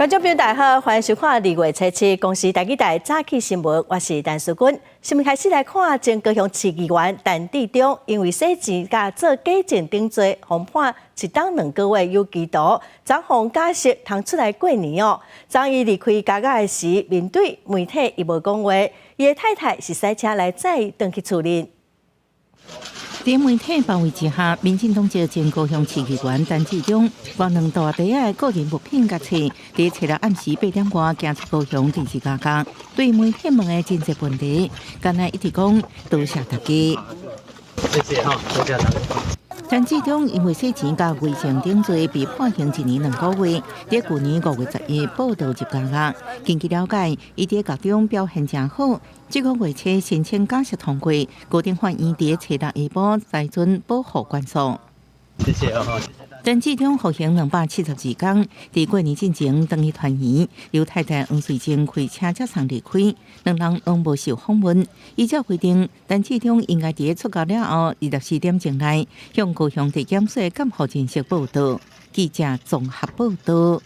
觀眾朋友大家好，歡迎收看2月初7公視台語台早起新聞，我是陳淑君。新聞開始來看，前高雄市議員陳致中因為洗錢佮做假證等罪，予判1冬2個月有期徒，昨予假釋通出來過年哦。昨伊離開監獄的時，面對媒體伊無講話，伊的太太是駛車來載伊轉去厝裡。佇媒體包圍之下，民進黨籍前高雄市議員陳致中，攜兩大袋仔個人物品佮冊，佇初六暗時8點外行出高雄第二監獄，對媒體問的真濟問題，敢若一直講多謝大家。謝謝哈，多謝大家。陳致中因為洗錢佮偽證等罪被判刑1年2個月，佇舊年5月11報到入監獄。根據了解，伊佇獄中表現誠好，這個月初申請假釋通過，高等法院佇初六下晡裁准保護關鎖。謝謝啊！陳致中服刑272工，佇過年進前轉去團圓，由太太黃瑞珍開車接送離開，兩人攏無受訪問。依照規定，陳致中應該佇出獄了後24點鐘內向高雄地檢署監護人室報到。記者綜合報道。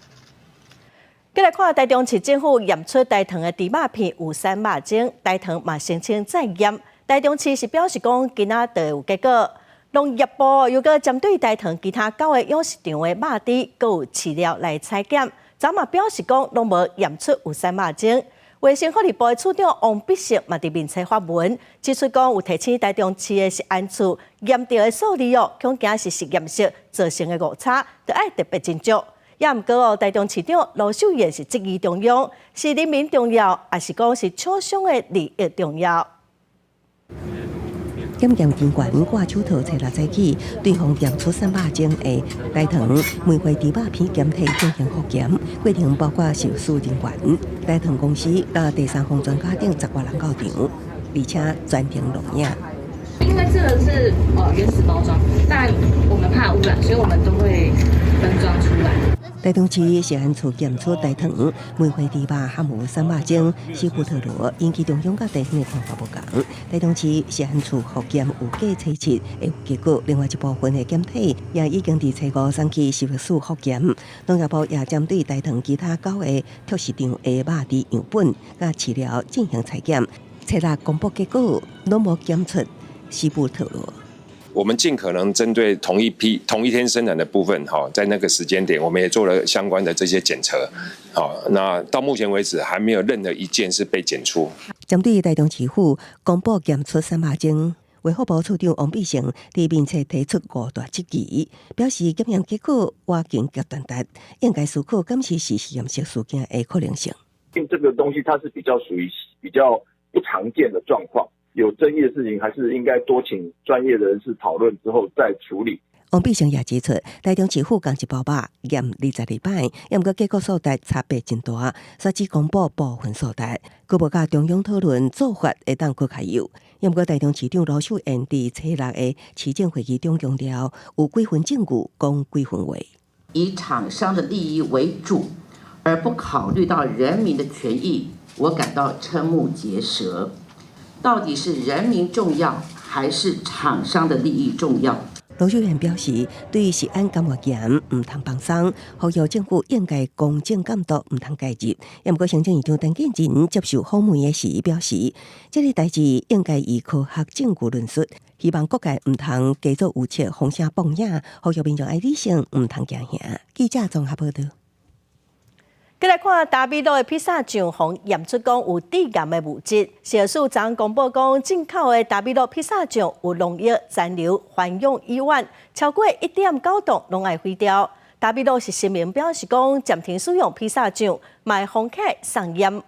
繼來看台中市政府驗出台糖的豬肉片有瘦肉精，台糖嘛聲稱再驗。台中市是表示講，今仔就會有結果。農業部又閣針對台糖其他九个養殖場的肉豬，閣有飼料來採檢，昨嘛表示講攏無驗出有瘦肉精。衛生福利部的處長王必勝嘛佇面冊發文，指出講有提醒台中市的食安處驗著的數字哦，恐驚是實驗室造成的誤差，著愛特別斟酌。也毋過哦，台中市長盧秀燕是質疑中央，是人民重要，抑是講是廠商的利益重要？檢驗人員掛手套初六早起，對予驗出瘦肉精的台糖梅花豬肉片檢體進行複檢，過程包括受試人員、台糖公司佮第三方專家等十外人到場，而且全程錄影。因為這個是原始包裝，但我們怕污染，所以我們都會分裝出來。台中市食安處檢出台糖梅花豬肉含有瘦肉精、西布特羅，引起中央佮地方的看法無仝。台中市食安處複檢有過初七會有結果，另外一部分的檢體也已經佇初五送去食藥署複檢。農業部也針對台糖其他九個畜飼場的肉豬樣本佮飼料進行採檢，初六公布結果，攏無檢出西布特羅。我們盡可能針對同一批、同一天生產的部分，哈，在那個時間點，我們也做了相關的這些檢測，好，那到目前為止還沒有任何一件是被檢出。針對台中市府公布檢出瘦肉精，衛福部處長王必勝佇面冊提出五大質疑，表示檢驗結果倚近極端值，應該思考敢是實驗室事件的可能性。因為這個東西它是比較屬於比較不常見的狀況。有爭議的事情，還是應該多請專業的人士討論之後再處理。王必勝也指出，台中市府仝一包肉驗22擺，毋過結果數值差別真大，煞只公布部分數值，閣無佮中央討論做法會當閣較優。毋過台中市長盧秀燕佇初六的市政會議中強調，有幾分證據講幾分話。以廠商的利益為主，而不考慮到人民的權益，我感到瞠目結舌。到底是人民重要，還是廠商的利益重要？盧秀燕表示，對食安監護嚴，毋通放鬆，呼籲政府應該公正監督，毋通介入。毋過行政院長陳建仁接受訪問的時表示，這个代誌應該以科學證據論述，希望各界毋通加做預測，風聲報影，呼籲民眾愛理性，毋通驚嚇。記者綜合報道。繼來看達美樂的披薩醬，予驗出講有致癌的物質。食藥署昨公布講，進口的達美樂披薩醬有農藥殘留環氧乙烷，超過1.9棟攏愛毀掉。達美樂是聲明表示講，暫停使用披薩醬，嘛會封起送驗。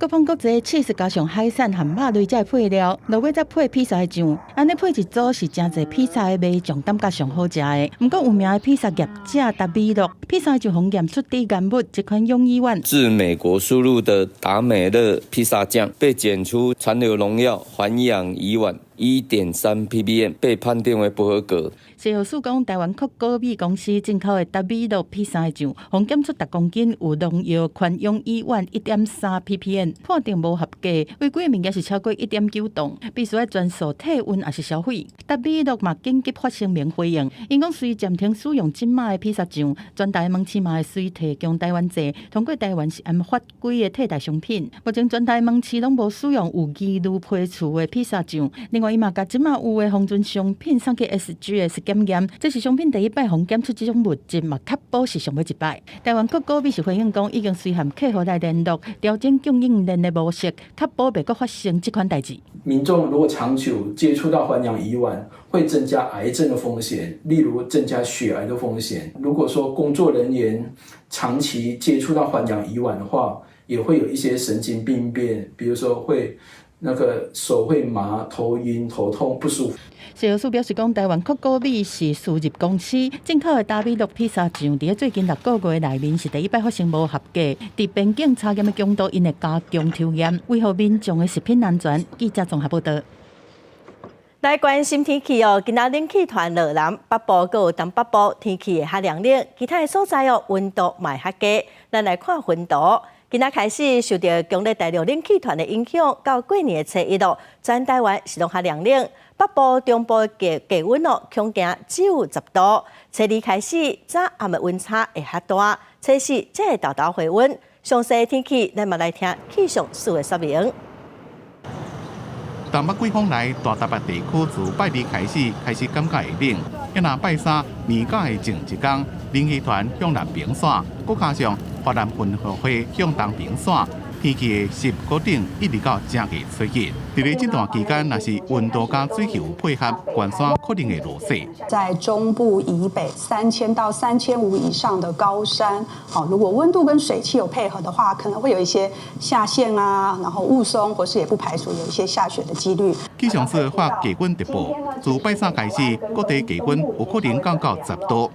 各方各濟起司加上海產和肉類這配料，落尾再配披薩的醬，按呢配一組是誠濟披薩的賣相感覺上好食的。毋過有名的披薩業者達美樂，披薩就予驗出致癌物這款氧乙烷。自美國輸入的達美樂披薩醬被檢出殘留農藥環氧乙烷。1.3 ppm 被判定為不合格。食藥署講，台灣檜果米公司進口的達美樂披薩醬，予檢出逐公斤有農藥環氧乙烷1.3 ppm，判定無合格，違規的物件是超過1.9噸，必須愛全數退運抑是銷毀。達美樂嘛緊急發聲明回應，𪜶講雖暫停使用這碼的披薩醬，全台門市嘛會隨提供台灣製，通過台灣是按法規的替代商品。目前全台門市攏無使用有疑慮批次的披薩醬。另外，伊嘛共這馬有的封存商品送去 SGS 檢驗，這是商品第一擺予檢出這種物質，嘛確保是上尾一擺。台灣檜果米是回應講，已經隨和客戶來聯絡，調整供應鏈的模式，確保袂閣發生這款代誌。民眾如果長久接觸到環氧乙烷，會增加癌症的風險，例如增加血癌的風險。如果說工作人員長期接觸到環氧乙烷的話，也會有一些神經病變，比如說會那個手會麻、頭暈、頭痛、不舒服。食藥署表示講，台灣檜果米是輸入公司進口的達美樂披薩醬，佇最近6個月內面是第一擺發生無合格。佇邊境查驗的強度，𪜶會加強抽驗，維護民眾的食品安全。記者綜合報道。來關心天氣哦，今仔冷氣團落南北部閣有東北部天氣會較涼冷，其他的所在哦溫度嘛會較低。咱來看溫度，今仔開始受著強烈大陸冷氣團的影響，到過年的初一咯，全台灣是攏較涼冷。北部、中部的低溫哦，恐驚只有10度。初二開始，早暗的溫差會較大，初四才會沓沓回溫。詳細天氣，咱嘛來聽氣象署的說明。東北季風來，大台北地區自拜二開始開始感覺會冷。一若拜三年假的前一工，冷氣團向南爿徙，閣加上華南雲會向東爿徙，天氣會濕閣冷，一直到正月初一。佇咧這段期間，若是溫度佮水汽有配合，懸山可能會落雪。在中部以北3000到3500以上的高山，好，如果溫度跟水汽有配合的話，可能會有一些下霰啊，然後霧凇，或是也不排除有一些下雪的幾率。氣象署發低溫特報，自拜三開始，各地低溫有可能降到10度。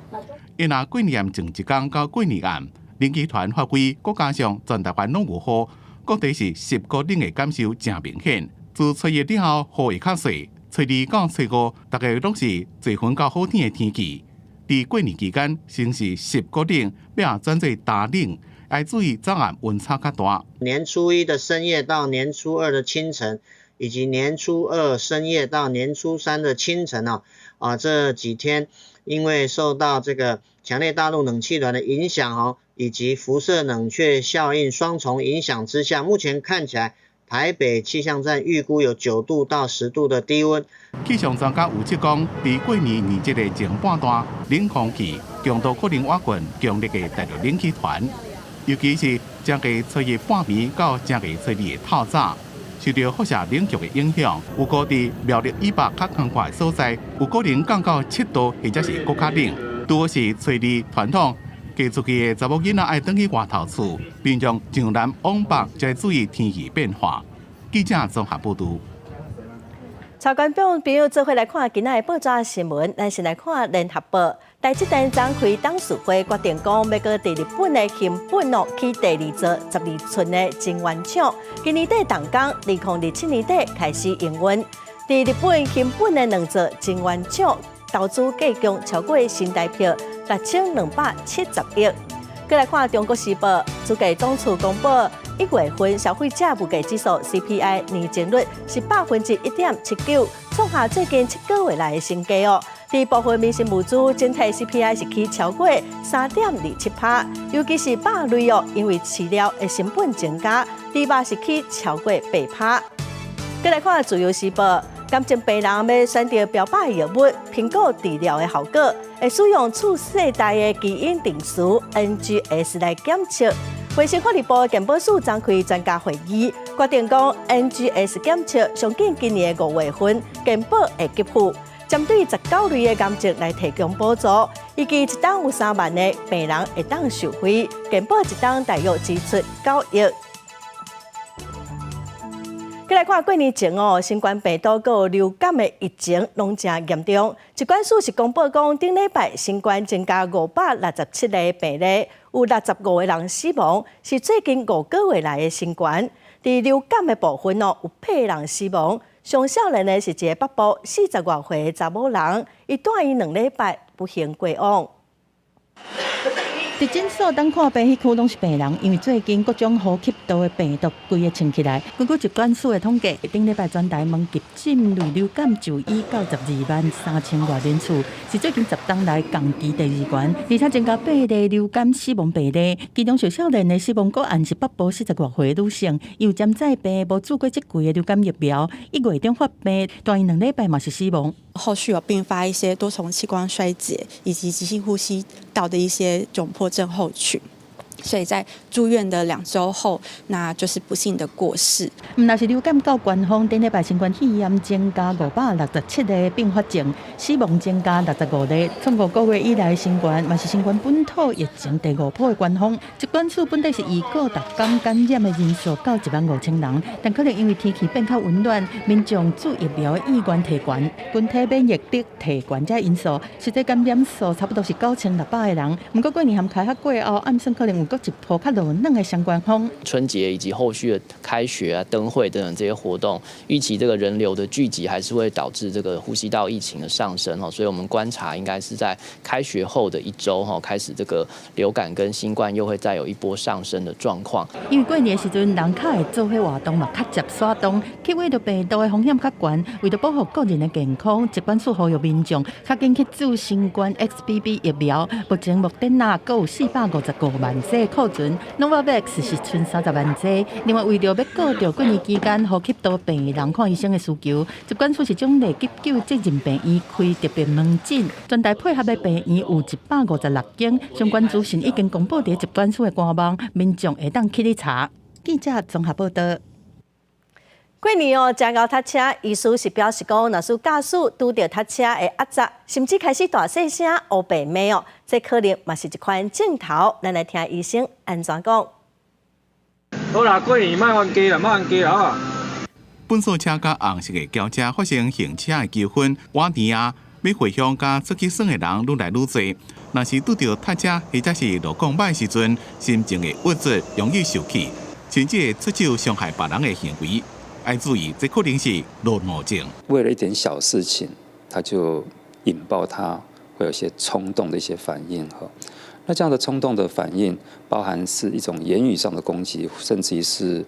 伊若過年前一工到過年暗，冷氣團發揮，閣加上全台灣攏有雨，各地是濕閣冷的感受誠明顯。自初一了後，雨會較細，初二到初五，大概攏是濟雲到好天的天氣。佇過年期間，先是濕閣冷，尾轉做焦冷，愛注意早暗溫差較大。年初一的深夜到年初二的清晨，以及年初二深夜到年初三的清晨啊，啊這幾天因為受到這個強烈大陸冷氣團的影響哦，以及輻射冷卻效應雙重影響之下，目前看起來台北氣象站預估有9度到10度的低溫。氣象專家預測講，佇過年年節的前半段，冷空氣強度可能倚近強烈的大陸冷氣團，尤其是正月初一半暝到正月初二的透早，受著輻射冷卻的影響，有可佇苗栗以北較寬闊的所在，有可能降到7度或者是閣較冷。拄好是初二傳統嫁出去的查某囡仔愛轉去外頭厝，民眾上南往北才注意天氣變化。記者綜合報導。朝觀眾朋友做伙來看今仔的報紙新聞，咱先來看聯合報。台積電昨開董事會決定講，欲閣佇日本的熊本哦起第二座12寸的晶圓廠，今年底動工，2027年底開始營運。佇日本熊本的兩座晶圓廠投資計共超過新台幣6270億。閣來看《中國時報》，主計總處公布1月份消費者物價指數 CPI 年增率是1.79%，創下最近7個月來的新低哦。佇部分民生物資整體 CPI 是起超過3.27%，尤其是肉類哦，因為飼料的成本增加，豬肉是起超過8%。閣來看《自由時報》。癌症病人欲選擇標靶藥物，評估治療的效果，會使用次世代的基因定序 NGS 來檢測。衛生福利部健保署昨開專家會議，決定講 NGS 檢測上緊今年的5月份健保會給付，針對19類的癌症來提供補助，預計一冬有3萬個病人會當受惠，健保一冬大約支出9億。閣來看過年前哦，新冠病毒閣有流感的疫情攏誠嚴重。疾管署是公布講，頂禮拜新冠增加567個病例，有65個人死亡，是最近5個月來的新高。佇流感的部分哦，有八個人死亡。上少年的是一个北部四十外歲的查某人，伊蹛醫兩禮拜，不幸過往。佇診所等看病彼區攏是病人，因為最近各種呼吸道的病毒規个衝起來。根據疾管署的統計，頂禮拜全台灣急診類流感就醫到12萬3千外人次，是最近10冬來同期第二懸，而且增加八例流感死亡病例。其中上少年的死亡個案是北部四十外歲女性，伊有潛在病，無注過這季的流感疫苗，1月中發病，蹛院2禮拜嘛是死亡。後續有併發一些多重器官衰竭以及急性呼吸道的一些窘迫症候群，所以在住院的2週後，那就是不幸的過世。毋但是流感到高峰，頂禮拜新冠肺炎增加567個併發症，死亡增加65例。創5個月以來新懸，嘛是新冠本土疫情第五波的高峰。疾管署本底是預估逐工感染的人數到1萬5千人，但可能因為天氣變較溫暖，民眾注疫苗的意願提懸，群體免疫力提懸這因素，實際感染數差不多是9600個人。毋過過年和開學過後，按算可能有閣一波較熱鬧的雙高峰。春節以及後續的開學啊、燈會等等這些活動，預期這個人流的聚集還是會導致這個呼吸道疫情的上升哦，所以我們觀察應該是在開學後的一週哈，開始這個流感跟新冠又會再有一波上升的狀況。因為過年時陣人較會做伙活動嘛，較捷徙動，去秽著病毒的風險較懸。為著保護個人的健康，疾管署呼籲民眾較緊去注新冠 XBB 疫苗。目前莫德納閣有455萬劑庫存，Novavax 是賰30萬劑。另外，為著欲顧著過年期間呼吸道病人看醫生的需求，疾管署是獎勵急救責任病院開特別門診，全台配合的病院有156間，相關資訊已經公布佇疾管署的官網，民眾會當去咧查。記者綜合報道。過年哦，誠𠢕塞車，醫師是表示講，若是駕駛拄著塞車會壓榨，甚至開始大細聲烏白罵哦，這可能嘛是一款症頭。咱來聽醫生按怎講。好啦，過年莫冤家啦，莫冤家啦！糞掃車佮紅色的轎車發生行車的糾紛，晚年啊，欲回鄉佮出去耍的人愈來愈濟。若是拄著塞車或者是路況䆀時陣，心情會鬱卒，容易受氣，甚至會出手傷害別人的行為。愛注意，這可能是路怒症。為了一點小事情，他就引爆他會有一些衝動的一些反應哈。那這樣的衝動的反應，包含是一種言語上的攻擊，甚至於是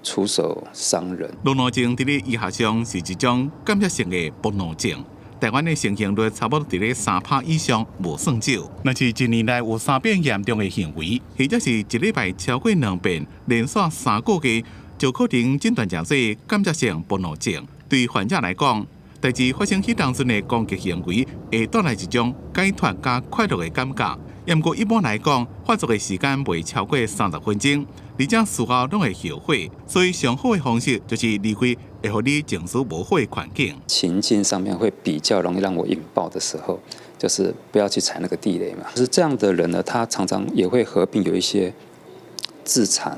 出手傷人。路怒症佇咧醫學上是一種感覺性的暴怒症。台灣的盛行率差不多佇咧3趴以上，無算少。若是一年內有三遍嚴重的行為，或者是一禮拜超過兩遍，連續3個月，就可能診斷成做感覺性暴怒症。對患者來講，代誌發生彼當陣的攻擊行為，會帶來一種解脫佮快樂的感覺。毋過一般來講，發作的時間袂超過30分鐘，而且事後攏會後悔。所以上好的方式就是離開會予你情緒無好的環境。情境上面會比較容易讓我引爆的時候，就是不要去踩那個地雷嘛。是這樣的人呢，他常常也會合併有一些自殘，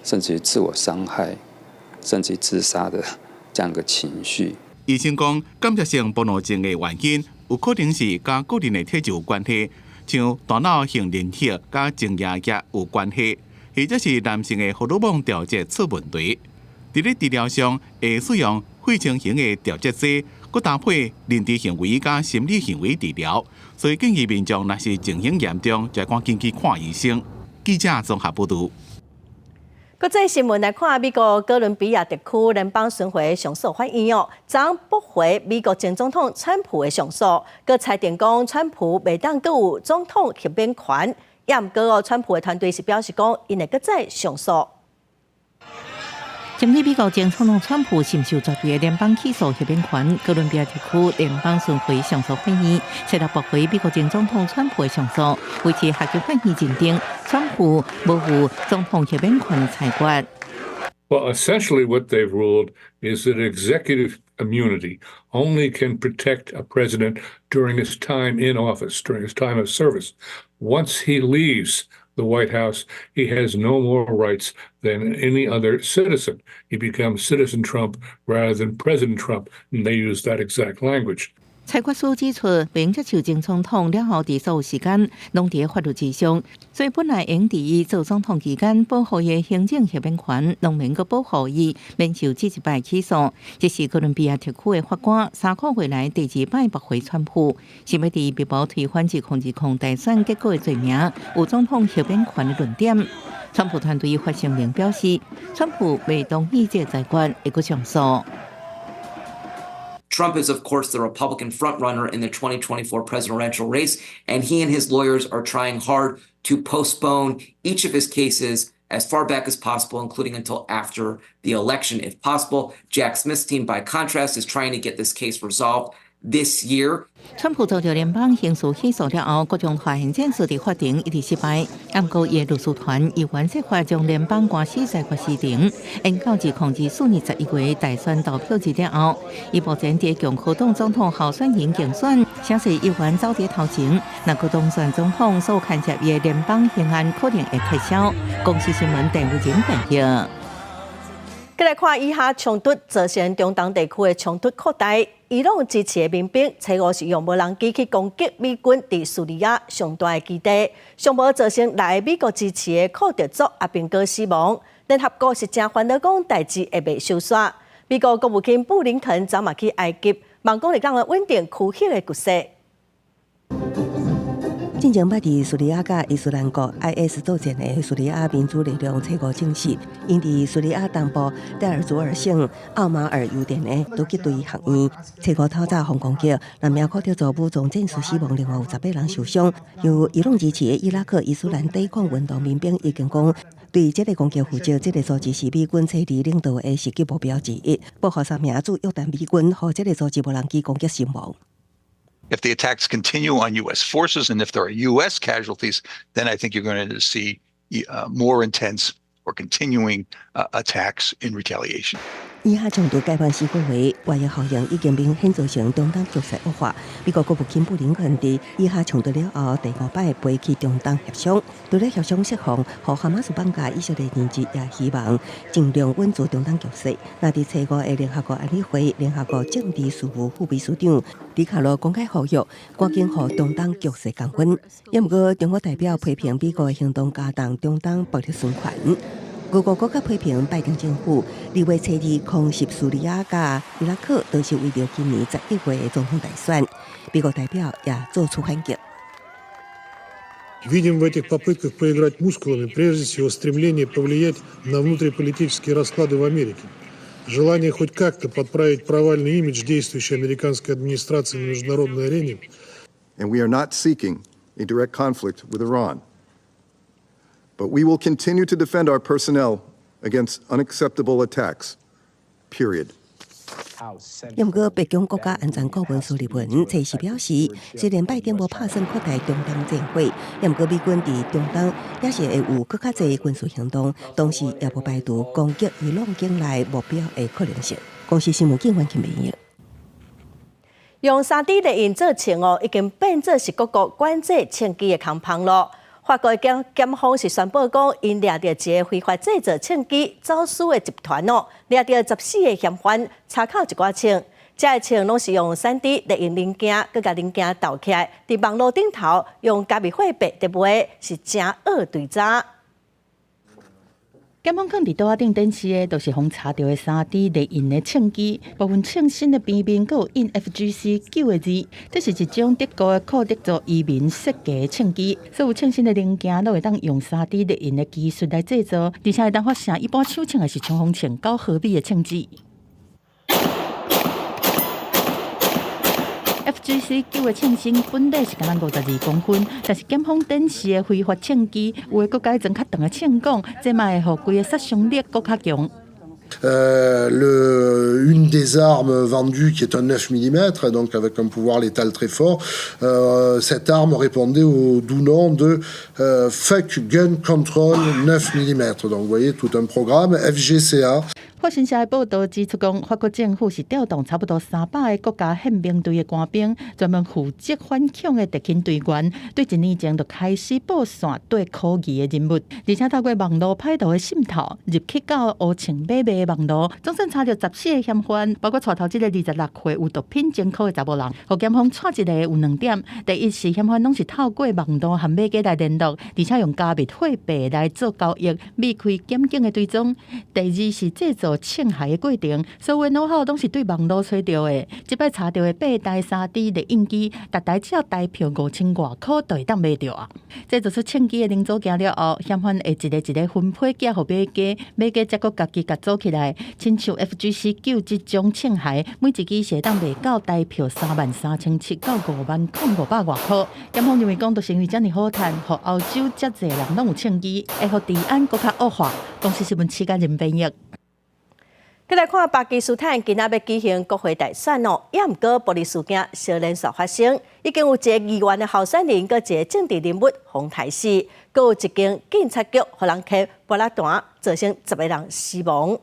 甚至於自我傷害，甚至自殺的這樣一個情緒。醫生講，感覺性暴怒症的原因有可能是佮個人的體質有關係，像大腦杏仁核佮前額葉有關係，或者是男性的荷爾蒙調節出問題。佇咧治療上會使用血清型的調節劑，閣搭配認知行為佮心理行為治療。所以建議民眾若是情形嚴重，就趕緊去看醫生。記者綜合報導。國際新聞來看，美國哥倫比亞特區聯邦巡迴上訴法院哦，昨駁回美國前總統川普的上訴，閣裁定講川普袂當閣有總統豁免權。也毋過哦，川普的團隊是表示講，𪜶會閣再上訴。針對美國前總統川普是毋是有絕對的聯邦起訴豁免權，哥倫比亞特區聯邦巡迴上訴法院設立駁回美國前總統川普的上訴，維持下級法院認定川普無負總統豁免權的裁決。 Well, essentially, what they've ruled is that executive immunity only can protect a president during his time in office, during his time of service. Once he leaves the White House, he has no more rights than any other citizen. He becomes Citizen Trump rather than President Trump, and they use that exact language. 裁決書指出，袂接受前總統了後，佇所有時間攏佇法律之上，所以本來應佇伊做總統期間保護伊的行政豁免權，攏免閣保護伊免受這一擺起訴。這是哥倫比亞特區的法官3個月來第二擺駁回川普，是欲佇密謀推翻2020大選結果的罪名，有總統豁免權的論點。川普團隊發聲明表示，川普袂同意這個裁決，會閣上訴。 Trump is, of course, the Republican frontrunner in the 2024 presidential race, and he and his lawyers are trying hard to postpone each of his cases as far back as possible, including until after the election, if possible. Jack Smith's team, by contrast, is trying to get this case resolved this year. 川普遭到聯邦刑事起訴了後，各種發現戰術佇法庭一直失敗。毋過，伊的律師團依原計劃將聯邦官司裁決時程延到2024年11月大選投票日了後。伊目前佇共和黨總統候選人競選，聲勢依然走佇頭前。若閣當選總統，所牽涉伊的聯邦刑案可能會撤銷。公視新聞鄧慧靜報道。繼來看以哈衝突造成中東地區的衝突擴大，伊朗支持的民兵初五是用無人機去攻擊美軍佇敘利亞上大的基地，上無造成六个美國支持的庫德族阿兵哥死亡。聯合國是誠煩惱講代誌會袂收煞。美國國務卿布林肯昨嘛去埃及，望講會當來穩定區域的局勢。進前捌佇敘利亞佮伊斯蘭國 IS 作戰的敘利亞民主力量初五證實，𪜶佇敘利亞東部代爾祖爾省奧馬爾油田的突擊隊學院，初五透早予攻擊，六名庫德族武裝戰士死亡，另外有18人受傷。由伊朗支持的伊拉克伊斯蘭抵抗運動民兵已經講，對這个攻擊負責，這个組織是美軍初二領導的襲擊目標之一。報予三名駐約旦美軍，予這个組織無人機攻擊身亡。 If the attacks continue on U.S. forces and if there are U.S. casualties, then I think you're going to see more intense or continuing attacks in retaliation. 以哈衝突蓋板4個月，外溢效應已經明顯造成中東局勢惡化。美國國務卿布林肯佇以哈衝突了後第五擺飛去中東協商，除了協商釋放，予哈馬斯綁架以色列人質，也希望盡量穩住中東局勢。那佇初五的聯合國安理會，聯合國政治事務副秘書長迪卡羅公開呼籲，趕緊予中東局勢降溫。也毋過，中國代表批評美國的行動加重中東暴力循環。俄國閣較批評拜登政府，2月初二空襲敘利亞佮伊拉克，都是為著今年11月的總統大選。美國代表也做出反擊。 Видим в этих попытках поиграть мускулами прежде всего стремление повлиять на внутриполитические расклады в Америке. Желание хоть как-то подправить провальный имидж действующей американской администрации на международной арене. And we are not seeking a direct conflict with Iran. But we will continue to defend our personnel against unacceptable attacks. Period. 也毋過，白宮國家安全顧問蘇利文隨時表示，雖然拜登無拍算擴大中東戰火，也毋過美軍佇中東也是會有閣較濟軍事行動，同時也無排除攻擊伊朗境內目標的可能性。公視新聞警員陳美英。用3D 列印做槍哦，已經變做是各國管制槍支的空縫囉。法國檢方是宣布講，𪜶掠著一个非法製造槍支走私的集團哦，掠著14個嫌犯，查扣一寡槍，這个槍攏是用3D 列印零件，閣共零件鬥起來，佇網路頂頭用加密貨幣佇賣，是誠惡對詐。檢方囥佇桌仔頂展示的，都是予查著的3D 列印的槍支，部分槍身的邊面閣有印 FGC 9個字。這是一種德國的庫德族移民設計的槍支，所有槍身的零件攏會當用3D 列印的技術來製造，而且會當發射一般手槍抑是衝鋒槍9毫米的槍支。FGC 9的槍身本底是干焦52公分，但是檢方展示的非法槍支，有的閣改裝較長的槍管，這嘛會予規个殺傷力閣較強。 Une des armes vendues, qui est un 9 mm, donc avec un pouvoir létal très fort, cette arme répondait au doux nom de Fuck Gun Control 9 mm. Donc vous voyez tout un programme FGCA. 法新社的報導指出，講法國政府是調動差不多300個國家憲兵隊的官兵，專門負責反恐的特勤隊員，對一年前就開始佈線對可疑的人物，而且透過網路歹徒的滲透入去到烏銃買賣的網路，總算查著14個嫌犯，包括帶頭這个26歲有毒品前科的查某人。予檢方掣一个有兩點：第一是嫌犯攏是透過網路和買家來聯絡，而且用加密貨幣來做交易，避開檢警的追蹤；第二是製造槍械的過程，所有腦後攏是對網路揣著的。這擺查著的八台3D 列印機，逐台只要台票5000外箍就會當買著啊！製造出槍支的零組件了後，嫌犯會一个一个分批寄予買家，買家才閣家己共組起來。親像 FGC 9這種槍械，每一支是會當賣到台票33,700到50,500外箍。檢方認為講，就是因為遮爾好趁，予歐洲遮濟人攏有槍支，會予治安閣較惡化。公視新聞徐嘉仁編譯。閣來看巴基斯坦今仔欲舉行國會大選哦，也毋過暴力事件相連續發生，已經有一個議員的候選人，閣一個政治人物予刣死，閣有一間警察局予人開玻璃彈，造成10個人死亡。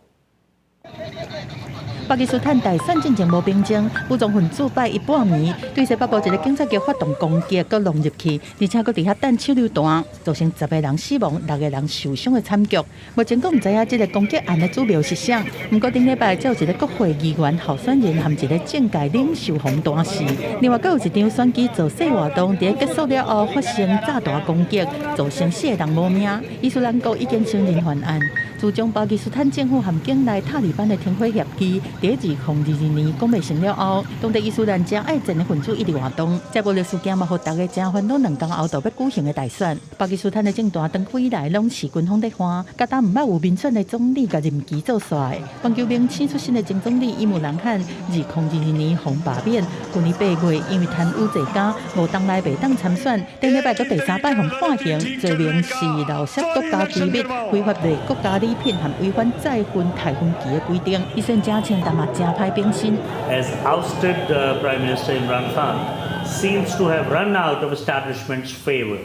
巴基斯坦大選進前無平靜，武裝分子拜一半暝對西北部一个警察局發動攻擊，閣弄入去，而且閣佇遐擲手榴彈，造成10個人死亡、6個人受傷的慘劇。目前閣毋知影這个攻擊案的主謀是誰。毋過頂禮拜才有一个國會議員候選人和一个政界領袖予彈死。另外，閣有一場選舉造勢活動，佇結束了後發生炸彈攻擊，造成4個人無命。伊斯蘭國已經承認犯案。自從巴基斯坦政府和境內塔利班的停火協議佇2022年講袂成了後，當地伊斯蘭誠愛戰的分子一直活動，這暴力事件嘛，予大家誠煩惱。2天後就欲舉行的大選，巴基斯坦的政壇長久以來攏是軍方咧看，佮當毋捌有民選的總理共任期做煞的。環球明星出身的前總理伊姆蘭汗，2022年予罷免，去年8月因為貪污罪加5冬來袂當參選，頂禮拜閣第三擺予判刑，罪名是漏泄國家機密、非法賣國家禮品和違反載運貸分機的規定。伊算誠清，但嘛誠歹變身。 As ousted Prime Minister Imran Khan seems to have run out of establishment's favor.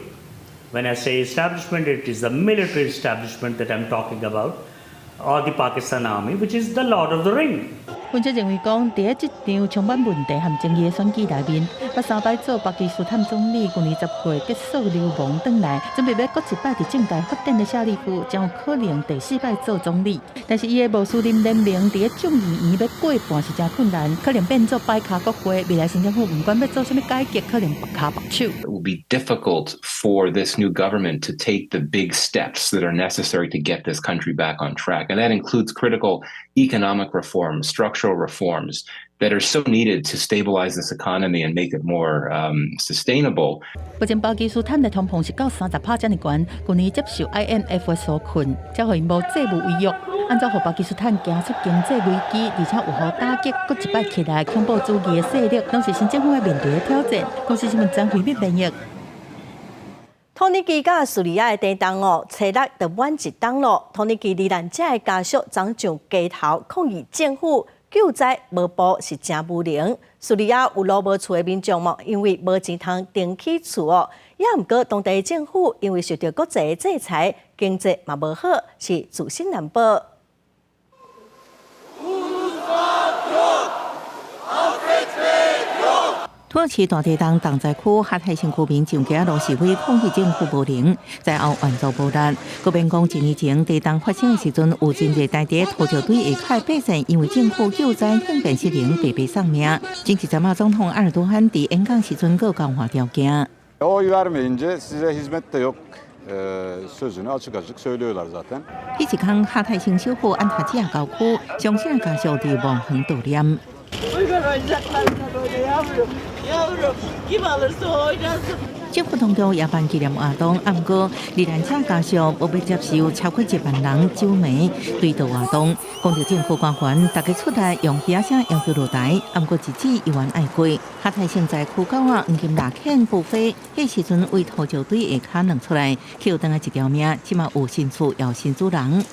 When I say establishment, it is the military establishment that I'm talking about, or the Pakistan Army, which is the Lord of the Ring. 分析認為講，佇咧這場充滿問題和爭議的選舉內面，捌三擺做巴基斯坦總理，去年10月結束流亡轉來，準備欲閣一擺佇政界發展的謝里夫，將有可能第四擺做總理。但是伊的穆斯林聯盟佇咧眾議院欲過半是誠困難，可能變做擺跤國會。未來新政府毋管欲做啥物改革，可能縛跤縛手。 It will be difficult for this new government to take the big steps that are necessary to get this country back on track, and that includes critical economic reforms, structural reforms that are so needed to stabilize this economy and make it more sustainable. 目前巴基斯坦的通膨是到30趴遮爾懸，去年接受 IMF 的紓困，才予𪜶無債務違約。按怎予巴基斯坦行出經濟危機，而且有予打擊，閣一擺起來恐怖主義的勢力，攏是新政府欲面對的挑戰。公視新聞張惠敏編譯。土耳其佮敘利亞的地動哦，初六就滿一冬咯。土耳其罹難者的家屬昨上街頭抗議政府救災無步是誠無能。敘利亞有路無厝的民眾嘛，因為無錢通重起厝哦。也毋過當地政府因為受著國際的制裁，經濟嘛無好，是自身難保。土耳其大地震重災區哈泰省區民上街路示威抗議政府無能，災後援助無力。閣免講一年前地震發生的時陣，有真濟待佇土石堆下跤的百姓，因為政府救災應變失靈，白白喪命。前一陣仔總統埃爾多安佇演講時陣，閣交換條件。 Oy vermeyince size hizmet de yok sözünü açık açık söylüyorlar zaten. 彼一工哈泰省首府安塔基亞郊區，傷心的家屬佇墓園悼念。 Yavrum, kim alırsa oynasın. 政府當局也辦紀念活動，毋過罹難者家屬無欲接受超過1萬人酒暝追悼活動，講著政府官員逐家出來用噓仔聲要求落台，毋過日子猶原愛過。哈泰省在區狗仔黃金獵犬布菲，彼時陣為土石堆下跤鑽出來，抾轉來一條命，這馬有新厝有新主人。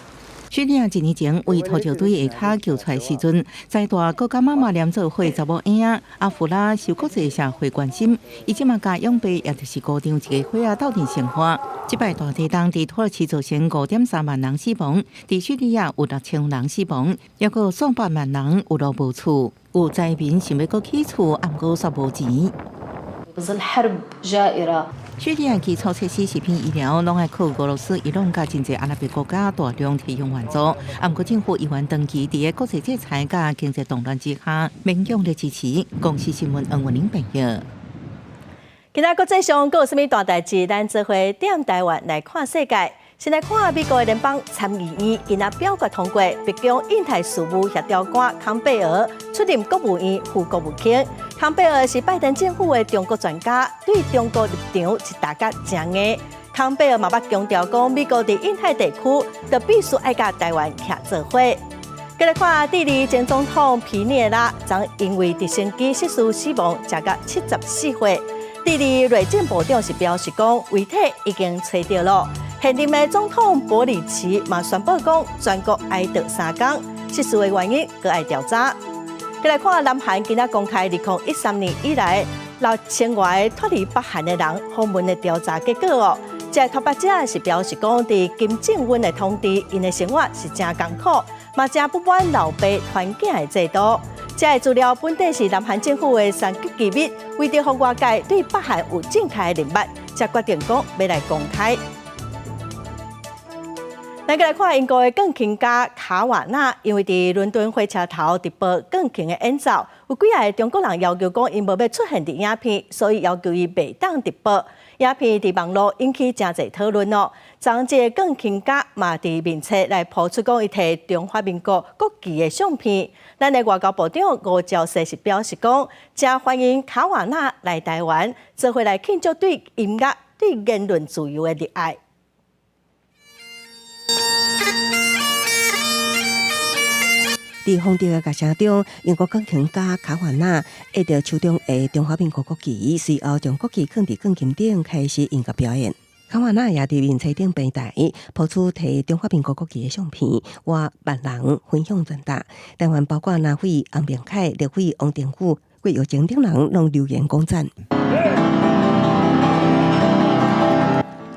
敘利亞一年前為塗石堆下跤救出來時陣，在大閣佮媽媽黏做伙查某嬰仔阿弗拉受國際社會關心，伊這馬佮養爸，也就是姑丈一家伙仔鬥陣生活。這擺大地震佇土耳其造成5.3萬人死亡，佇敘利亞有6000人死亡，抑閣有數百萬人有路無厝，有災民想欲閣起厝，毋過煞無錢。敘利亞基礎設施、食品、醫療，攏愛靠俄羅斯、伊朗佮真濟阿拉伯國家大量提供援助。毋過政府猶原長期佇個國際制裁佮經濟動亂之下，勉強咧支持。公視新聞黃文玲編譯。今仔國際上閣有啥物大代誌？咱做伙踮台灣來看世界。先來看美國的聯邦參議院今仔表決通過，白宮印太事務協調官康貝爾出任國務院副國務卿。康貝爾是拜登政府的中國專家，對中國立場是打甲誠硬。康貝爾嘛捌強調講，美國佇印太地區就必須愛佮台灣徛做伙。繼來看智利前總統皮涅拉，昨因為直升機失事死亡，時甲74歲。智利內政部長是表示講，遺體已經揣著囉。現任的總統博里奇嘛宣布講，全國哀悼3工，失事的原因閣愛調查。繼來看南韓今仔公開2013年以來6000外個脫離北韓的人訪問的調查結果哦。這個脫北者是表示講，佇金正恩的統治，𪜶的生活是誠艱苦，嘛誠不滿老爸團囝的制度。這個資料本底是南韓政府的三級機密，為著予外界對北韓有正確的認識，才決定講欲來公開。咱閣來看英國的鋼琴家卡瓦納，因為佇倫敦火車頭直播鋼琴的演奏，有幾个中國人要求講𪜶無欲出現佇影片，所以要求伊袂當直播。影片佇網路引起誠濟討論哦。昨這個鋼琴家嘛佇面冊來拋出講，伊提中華民國國旗的相片。咱的外交部長吳釗燮是表示講，誠歡迎卡瓦納來台灣，做伙來慶祝對音樂、對言論自由的熱愛。佇風笛的樂聲中，英國鋼琴家卡瓦納挹著手中的中華民國國旗，隨後將國旗囥佇鋼琴頂開始音樂表演。卡瓦納也佇面冊頂平台拋出提中華民國國旗的相片，逾萬人分享轉達。台灣包括南非洪明凱、立委王定宇、郭玉晶等人攏留言講讚。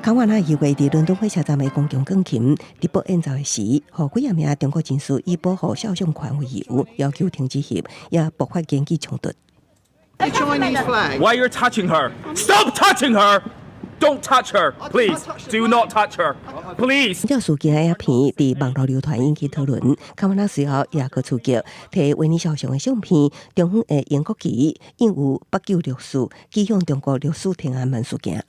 卡瓦納預計佇倫敦火車站的公共鋼琴直播演奏的時，予幾仔名中國人士以保護肖像權為由，要求停止翕，也爆發言語衝突。 Why you're touching her? Stop touching her! Don't touch her, please. Do not touch her, please. 這事件的影片佇網路流傳引起討論。卡瓦納隨後也閣出擊，提維尼肖像的相片，中方的英國旗印有北救六四，指向中國六四天安門事件。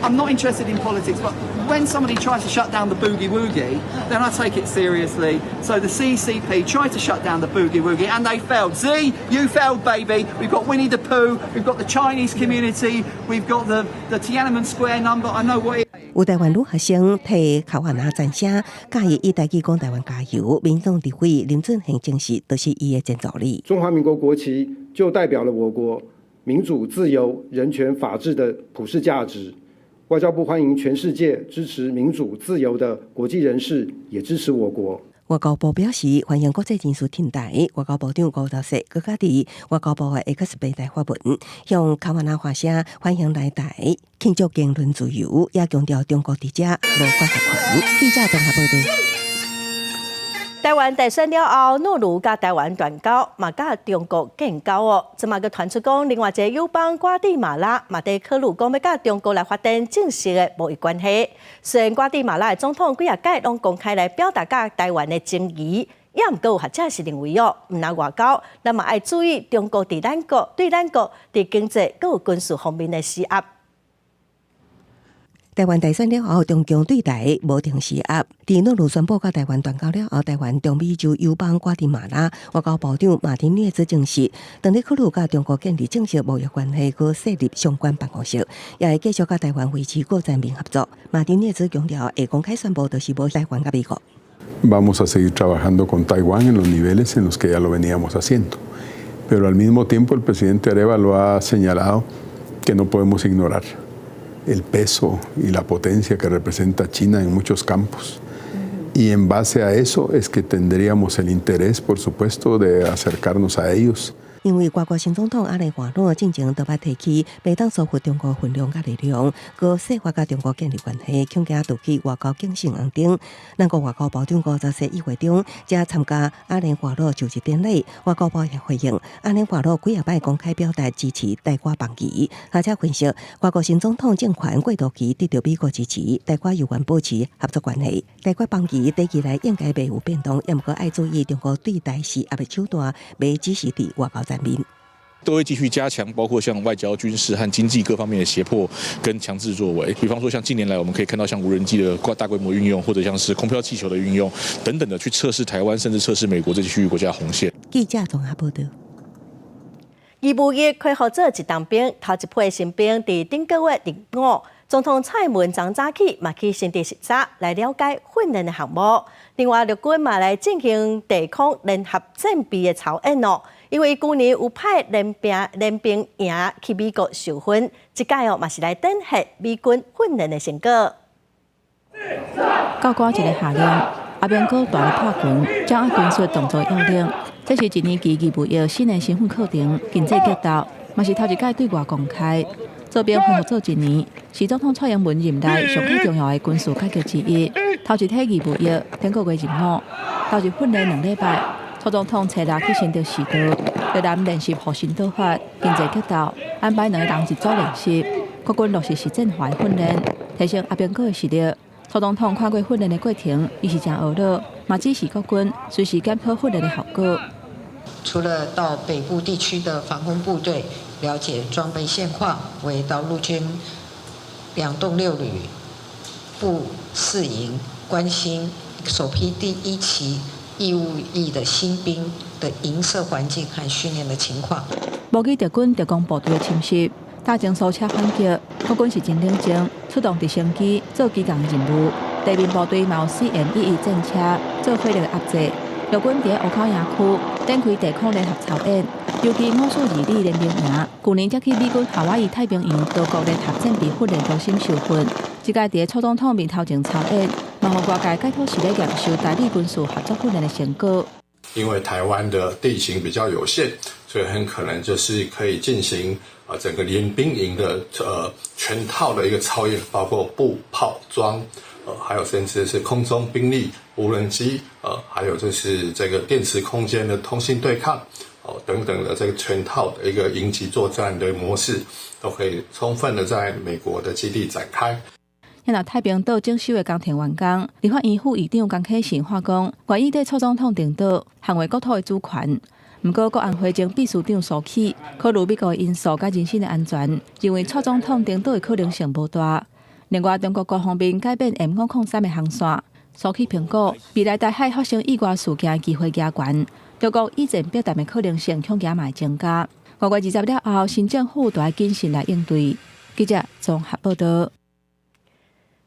I'm not interested in politics, but when somebody tries to shut down the boogie woogie, then I take it seriously. So the CCP tried to shut down the boogie woogie, and they failed. Xi, you failed, baby. We've got Winnie the Pooh, we've got the Chinese community, we've got the Tiananmen Square number. I know what. 有台灣女學生替卡瓦納讚聲，佮伊以台語講台灣加油。民進黨立委林俊憲證實，就是伊的前助理。中華民國國旗就代表了我國民主、自由、人權、法治的普世價值。外交部歡迎全世界支持民主自由的國際人士，也支持我國。外交部表示歡迎國際人士挺台。外交部長吳釗燮閣佮佇外交部的 X 平台發文，向卡瓦納發聲歡迎來台慶祝言論自由，也強調中國佇遮無管轄權。記者綜合報導。台灣大選了後，諾魯佮台灣斷交，嘛佮中國建交哦。這馬閣傳出講，另外一個友邦瓜地馬拉嘛佇考慮講欲佮中國來發展正式的貿易關係。雖然瓜地馬拉的總統幾若擺攏公開來表達佮台灣的情誼，也毋過有學者是認為哦，毋但外交，咱嘛愛注意中國佇咱國對咱國佇經濟閣有軍事方面的施壓。台灣大選了後，中共對台無停施壓。佇諾魯宣布佮台灣斷交了後，台灣中美洲友邦瓜地馬拉外交部長馬丁內茲證實，當咧考慮佮中國建立正式貿易關係，閣設立相關辦公室，也會繼續佮台灣維持各層面合作。馬丁內茲強調，會公開宣布，就是無台灣佮美國。 Vamos a seguir trabajando con Taiwán en los niveles en los que ya lo veníamos haciendo, pero al mismo tiempo el presidente Arévalo ha señalado que no podemos ignorar el peso y la potencia que representa China en muchos campos. Y en base a eso es que tendríamos el interés, por supuesto, de acercarnos a ellos. 因為外國新總統阿雷華洛進前特別提起，袂當疏忽中國分量佮力量，閣設法佮中國建立關係，恐驚導致外交警醒紅燈。咱國外交部長54議會中，才參加阿連華洛就職典禮，外交部也回應，阿連華洛幾仔擺公開表達支持台灣邦誼，而且分析外國新總統政權過渡期得到美國支持，台灣猶原保持合作關係。台灣邦誼短期內應該袂有變動，也毋過愛注意中國對台施壓的手段，袂只是佇外交層面。都會繼續加強，包括像外交、軍事和經濟各方面的脅迫跟強制作為。比方說，像近年來我們可以看到，像無人機的大規模運用，或者像是空飄氣球的運用等等的，去測試台灣，甚至測試美國這些區域國家的紅線。記者綜合報道。義務役恢復做一當兵，頭一批新兵佇頂個月入伍。總統蔡英文昨早起嘛去新竹視察來了解訓練的項目。另外，陸軍嘛來進行地空聯合戰備的操演哦。因為舊年有派練兵營去美國受訓，這屆哦嘛是來展現美軍訓練的成果。教官一个下令，阿兵哥大力拍拳，掌握軍術動作要領。這是一年期義務役新的新訓課程，競技格鬥，嘛是頭一擺對外公開。做兵恢復做一年，是總統蔡英文任內上較重要的軍事改革之一。頭一批義務役頂個月入伍，投入訓練2禮拜。蔡總統初六去新竹視導，越南練習護身刀法、競技格鬥，安排兩个人一組練習。國軍落實實戰化的訓練，提升阿兵哥的實力。蔡總統看過訓練的過程，伊是誠懊惱，嘛指示國軍隨時檢討訓練的效果。除了到北部地區的防空部隊了解裝備現況，為到陸軍2棟6旅步4營關心首批第一期義務役的新兵的營舍環境和訓練的情況。無懼敵軍特工部隊的侵襲，大前蘇車反擊，國軍是真冷靜，出動直升機做機動任務。地面部隊嘛有 CM-11戰車做火力的壓制。陸軍佇湖口營區展開地空聯合操演，尤其542練兵營，舊年才去美軍夏威夷太平洋多國聯合戰備訓練中心受訓。這擺佇蔡總統面頭前操演，嘛予外界解讀是咧驗收台美軍事合作訓練的成果。因為台灣的地形比較有限，所以很可能就是可以進行整個練兵營的全套的一個操演，包括步炮裝，還有甚至是空中兵力、無人機，還有就是這個電磁空間的通信對抗，哦等等的這個全套的一個營級作戰的模式，都可以充分的在美國的基地展開。若太平島整修的工程完工，立法院副議長江啟臣話講，願意綴蔡總統登島，捍衛國土的主權。毋過國安會前秘書長蘇起考慮美國的因素佮人身的安全，認為蔡總統登島的可能性無大。另外，中國國防兵改變 M503的航線，蘇起評估未來台海發生意外事件的機會加懸，中國以戰逼談的可能性恐驚嘛會增加。5月20了後，新政府就愛謹慎來應對。記者綜合報道。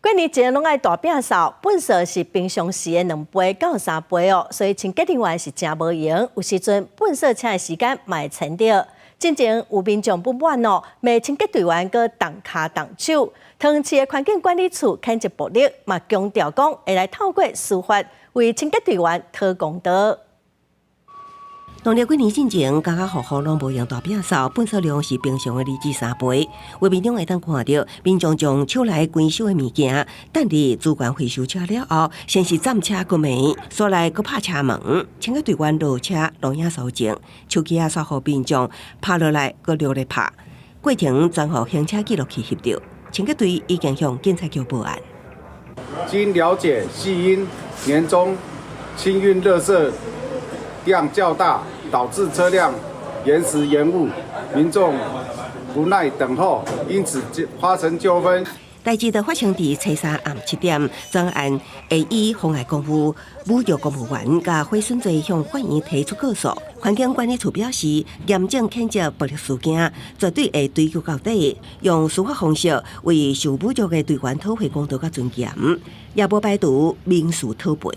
過年前攏愛大摒掃，糞掃是平常時的2倍到3倍哦，所以清潔人員是誠無閒。有時陣糞掃車的時間嘛會延著。進前有民眾不滿哦，罵清潔隊員閣動跤動手。桃園市的環境管理處譴責暴力，嘛強調講會來透過司法為清潔隊員討公道。農曆過年進前，家家戶戶攏無閒大摒掃，糞掃量是平常的2至3倍。畫面中會當看著民眾將手內關收的物件，等佇資源回收車了後，先是佔車閣罵，紲來閣拍車門，清潔隊員落車錄影搜證，手機仔煞予民眾拍落來閣掠來拍，過程全予行車記錄器翕著。清潔隊已經向警察局報案。經了解，係因年終清運垃圾量較大，導致車輛延時延誤，民眾不耐等候，因此發生糾紛。代誌就發生佇初三暗7點，專案會以妨礙公務、侮辱公務員佮毀損罪向法院提出告訴。環境管理處表示，嚴正譴責暴力事件，絕對會追究到底，用司法方式為受侮辱的隊員討回公道佮尊嚴，也無排除民事討賠。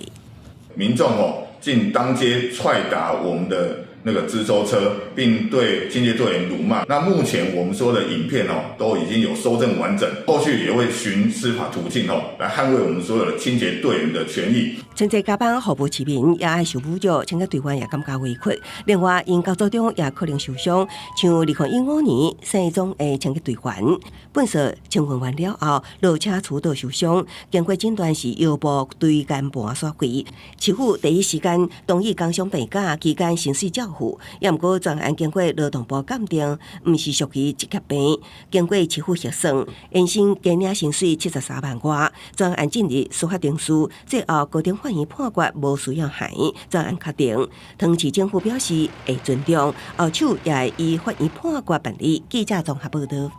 民眾哦，竟當街踹打我們的那個資收車，並對清潔隊員辱罵。那目前我們所有的影片哦，都已經有蒐證完整，後續也會循司法途徑哦，來捍衛我們所有的清潔隊員的權益。清潔加班服務市民也愛受侮辱，清潔隊員也感覺委屈。另外，𪜶工作中也可能受傷，像2015年姓鍾的清潔隊員，糞掃清運完了後，落車出倒受傷，經過診斷是腰部椎間盤損毀。市府第一時間同意工傷病假期間薪水照付，也毋過專案經過勞動部鑑定，毋是屬於職業病。經過市府核算，延薪加領薪水73萬外，專案進入司法程序，最後高等法院判決無需要還，專案確定。桃園市政府表示會尊重，後手也會依法院判決辦理。記者綜合報道。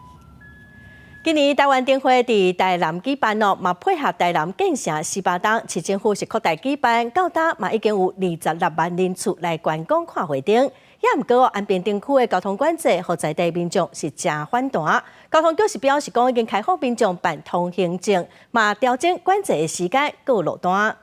今年台灣燈會佇台南舉辦哦，嘛配合台南建城48冬，市政府是擴大舉辦，到今嘛已經有26萬人次來觀光看花燈。也毋過安平燈區的交通管制，予在地民眾是誠反彈。交通局是表示講，已經開放民眾辦通行證，嘛調整管制的時間佮路段。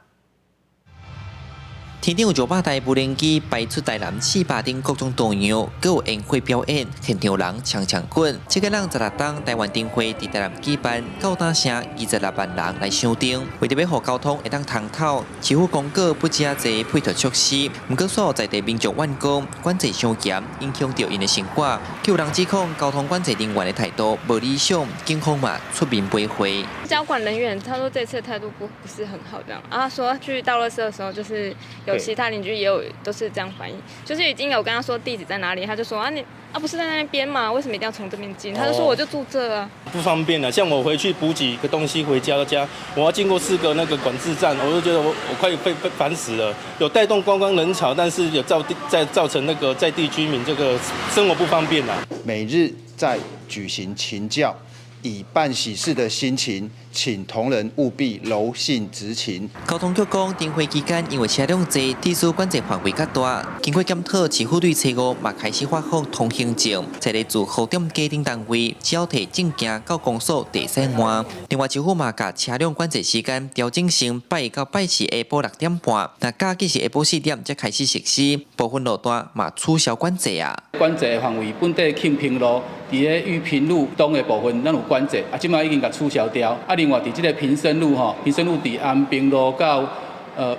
天頂有900台無人機擺出台南四百燈各種圖樣，閣有煙火表演，現場人搶搶滾。這個人16冬台灣燈會佇台南舉辦，到今成26萬人來賞燈。為著欲予交通會當通透，市府公告不遮濟配套措施，毋過煞予在地民眾怨講管制傷嚴，影響著𪜶的生活。有人指控交通管制人員的態度無理想，警方嘛出面陪會。交管人員他說這次態度不是很好，這樣啊，說去倒垃圾的時候就是有其他鄰居也有都是這樣反應，就是已經有跟他說地址在哪裡，他就說啊你啊不是在那邊嗎？為什麼一定要從這邊進？他就說我就住這啊。不方便啊，像我回去補給個東西回家家，我要經過四個那個管制站，我就覺得我快被煩死了。有帶動觀光人潮，但是有造成那個在地居民這個生活不方便啊。每日在舉行勤教，以辦喜事的心情，請同仁務必柔性執勤。交通局講，燈會期間因為車輛濟，地區管制範圍較大，經過檢討，市府對初五嘛開始發放通行證，在咧自雨點街頂單位，只要提證件到公所就會使換。另外，市府嘛共車輛管制時間調整成拜一到拜四下晡6點半，若假日是下晡4點才開始實施，部分路段嘛取消管制啊。管制的範圍本底慶平路，佇咧玉屏路東的部分，咱有管制，啊，這擺已經共取消掉。啊，另外佇這個平生路吼，平生路佇安平路到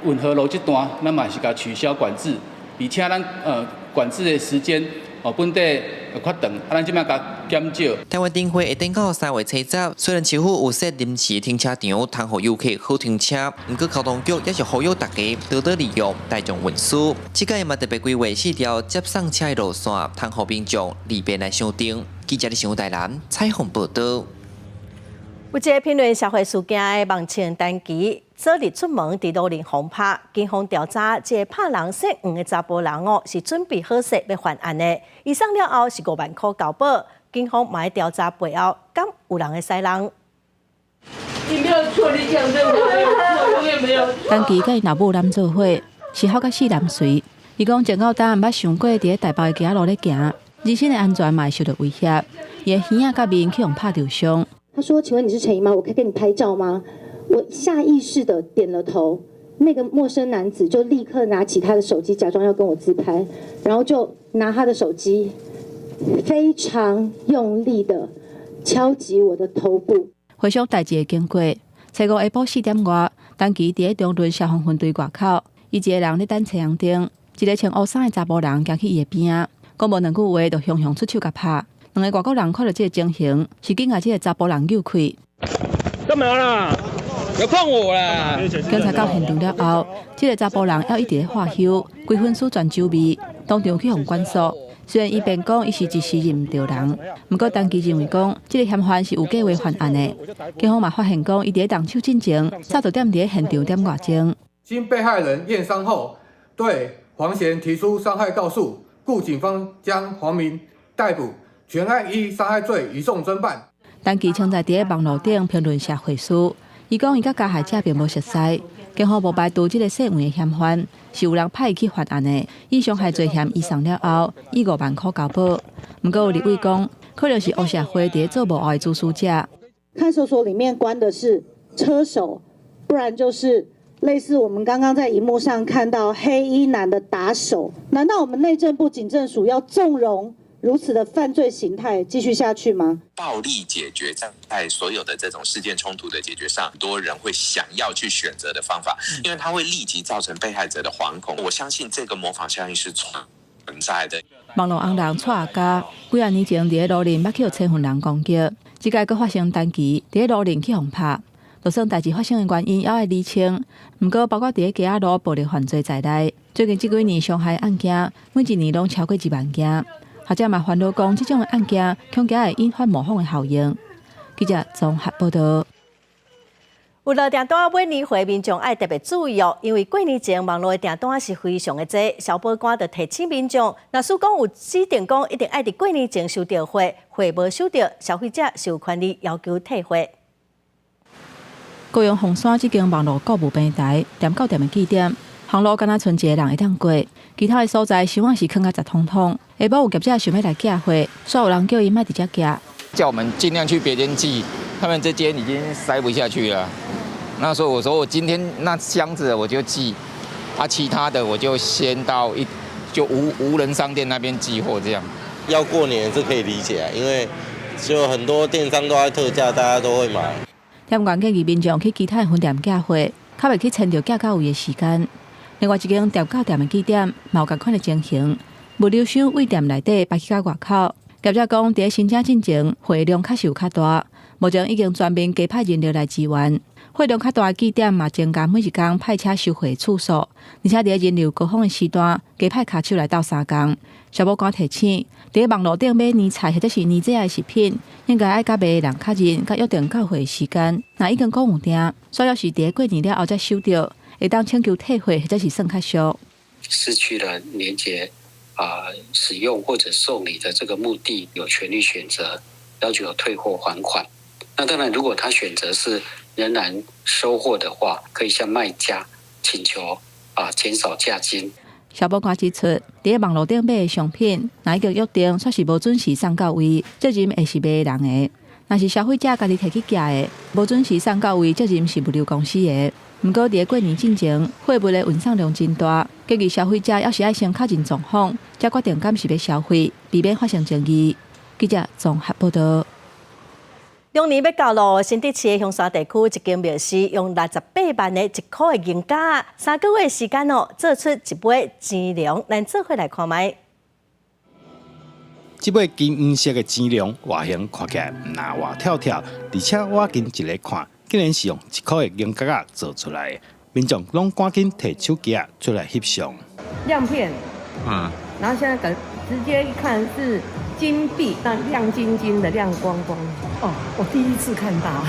運河路這段，咱嘛是共取消管制，而且咱管制的時間哦，本底較長，啊，咱這擺共減少。台灣燈會會等到3月初10，雖然市府有設臨時停車場，通予遊客好停車，毋過交通局也是呼籲大家多多利用大眾運輸。這擺嘛特別規劃四條接送車的路線，通予民眾利便來賞燈。記者李台南採訪報道。有一个評論社會事件的網紅陳其，昨日出門佇路面予拍，警方調查，這个拍人姓黃的查埔人哦，是準備好勢欲犯案的。伊送了後是5萬箍交保，警方嘛佇調查背後，敢有人會使人？你沒有錯，你講對，我沒有錯，永遠沒有錯。陳其佮𪜶老母攬做伙，是好甲死男隨。伊講從到今毋捌想過佇咧台北的街仔路咧行，人身的安全嘛會受到威脅。伊的耳仔佮面去予拍著傷。他說：“請問你是陳怡嗎？我可以跟你拍照嗎？”我下意識的點了頭，那個陌生男子就立刻拿起他的手機，假裝要跟我自拍，然後就拿他的手機非常用力的敲擊我的頭部。回想代誌的經過，初五下晡4點外，陳其佇咧中崙消防分隊外口，伊一个人咧等青紅燈，一个穿烏衫的查埔人行去伊的邊仔，講無兩句話就雄雄出手共拍。兩个外國人看著這个情形，是緊共這个查埔人搝開。幹嘛啦？不要碰我啦！警察到現場了後，這个查埔人猶一直咧喝休，規身軀全酒味，當場去予管束。雖然伊辯講伊是一時認毋著人，毋過陳其認為講，這个嫌犯是有計劃犯案的。警方嘛發現講，伊佇咧動手進前，早就踮佇咧現場點外鐘。經被害人驗傷後，對黃賢提出傷害告訴，故警方將黃明逮捕。全案依傷害罪移送偵辦。陳其稱在佇咧網路頂評論社會事，伊講伊佮加害者並無熟似，警方無排除這個姓黃的嫌犯是有人派伊去犯案的。以傷害罪嫌移送了後，以5萬箍交保。毋過有立委講，可能是黑社會佇咧做幕後的主使者。看守所裡面關的是車手，不然就是類似我們剛剛在螢幕上看到黑衣男的打手，難道我們內政部警政署要縱容如此的犯罪形態繼續下去嗎？暴力解決在所有的這種事件衝突的解決上，很多人會想要去選擇的方法，因為它會立即造成被害者的惶恐。我相信這個模仿效應是存在的。網路紅人蔡阿嘎幾仔年前佇咧路面捌去予千份人攻擊，這擺閣發生單機佇咧路面去予拍。就算代誌發生的原因猶愛釐清，毋過包括佇咧街仔路暴力犯罪在內，最近這幾年傷害案件每一年攏超過1萬件。學者嘛煩惱講，這種的案件恐驚會引發模仿的效應。記者綜合報道。有落訂單買年貨，民眾愛特別注意哦，因為過年前網路的訂單是非常的濟，消保官就提醒民眾，若使講有指定講一定愛佇過年前收著貨，貨無收著，消費者是有權利要求退貨。高雄鳳山這間網路購物平台，店到店的據點，行路敢若賰一个人會當過，其他的所在箱仔是囥甲雜通通。下晡有業者想欲來寄貨，煞有人叫伊莫佇遮寄，叫我們盡量去別間寄，他們這間已經塞不下去了。那所以我說我今天那箱子我就寄，啊，其他的我就先到一就無無人商店那邊寄貨這樣。要過年是可以理解啊，因為就很多電商都在特價，大家都會買。店員建議民眾去其他的分店寄貨，較袂去遷就寄到位的時間。另外一間店到店的據點，嘛有仝款的情形，物流箱對店內底擺去到外口。業者講，佇咧申請進前，貨量確實有較大，目前已經全面加派人力來支援。貨量較大的據點嘛，增加每一工派車收貨次數，而且佇咧人流高峰的時段，加派跤手來鬥相共。消保官提醒，佇咧網路頂買年菜或者是年節的食品，應該愛佮賣的人確認佮約定到貨的時間。若已經講有訂，煞猶是佇咧過年了後才收著，會當請求退貨或者是算較俗。失去了年節啊使用或者送禮的這個目的，有權利選擇要求退貨還款。那當然，如果他選擇是仍然收貨的話，可以向賣家請求啊減少價金。消保官指出，佇咧網路頂買的商品，若已經約定，煞是無準時送到位，責任會是賣的人的；若是消費者家己提去寄的，無準時送到位，責任是物流公司的。毋過佇咧過年進前，貨物的運送量真大，建議消費者猶是愛先確認狀況，才決定敢是欲消費，避免發生爭議。記者綜合報道。龍年欲到囉，新竹市的香山地區一間廟寺用68萬的一箍的銀角，3個月時間哦，做出一尾錢龍，咱做伙來看覓。這尾金黃色的錢龍外形看起來毋但活跳跳，而且倚近一下看，竟然是用一箍的銀角仔做出來的。民眾攏趕緊提手機仔出來翕相。亮片，然後現在感直接一看是金幣，那亮晶晶的，亮光光。哦，我第一次看到，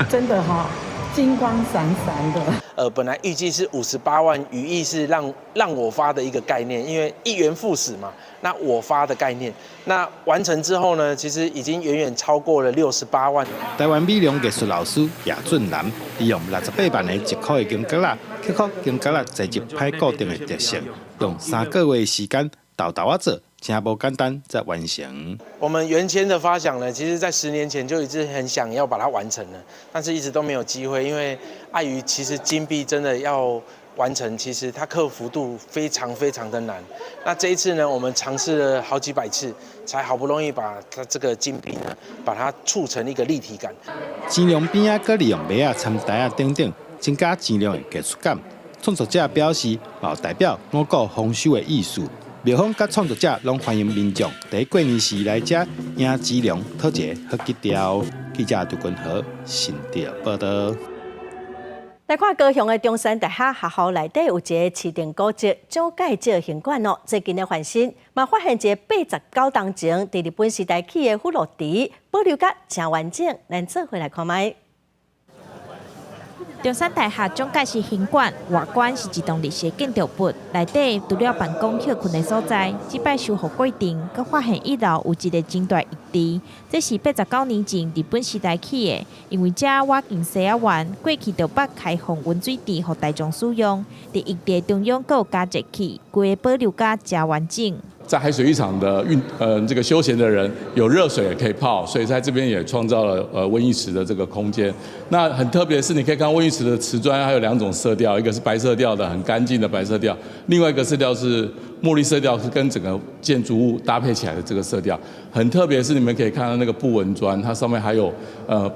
真的哈，金光閃閃的。本來預計是58萬，寓意是讓我發的一個概念，因為一元復始嘛，那我發的概念，那完成之後呢，其實已經遠遠超過了六十八萬。台灣美容藝術老師葉俊南利用六十八萬的一箍的銀角仔，克服銀角仔材質歹固定的特性，用3個月時間沓沓仔做。真無簡單，才完成。我們原先的發想呢，其實在10年前就一直很想要把它完成了，但是一直都沒有機會，因為礙於其實金幣真的要完成，其實它克服度非常非常的難。那這一次呢，我們嘗試了好幾百次，才好不容易把它這個金幣呢，把它促成一個立體感。錢龍邊仔閣利用麥仔摻台仔等等，增加錢龍的藝術感。創作者表示，嘛代表五穀豐收的意思。廟方佮創作者攏歡迎民眾佇過年時來遮迎錢龍，討一個好吉兆。記者杜君和新竹報道。來看高雄的中山大學學校內底有一个市定古蹟蔣介石行館哦，最近咧翻新，嘛發現一个89冬前佇日本時代起的葫蘆池，保留甲誠完整，咱做伙來看覓。中山大學蔣介石行館外觀是一棟日式建築物，內底除了辦公歇睏的所在，這擺修復過程，閣發現一樓有一个真大浴池，這是89年前日本時代起的，因為遮倚近西仔灣，過去就捌開放溫水池予大眾使用，佇浴池中央閣有加熱器，規个保留甲誠完整。在海水浴場的這個休閒的人有熱水也可以泡，所以在這邊也創造了溫浴池的這個空間。那很特別的是，你可以看溫浴池的瓷磚還有兩種色調，一個是白色調的很乾淨的白色調，另外一個色調是墨綠色調，是跟整個建築物搭配起來的這個色調。很特別是你們可以看到那個布紋磚，它上面還有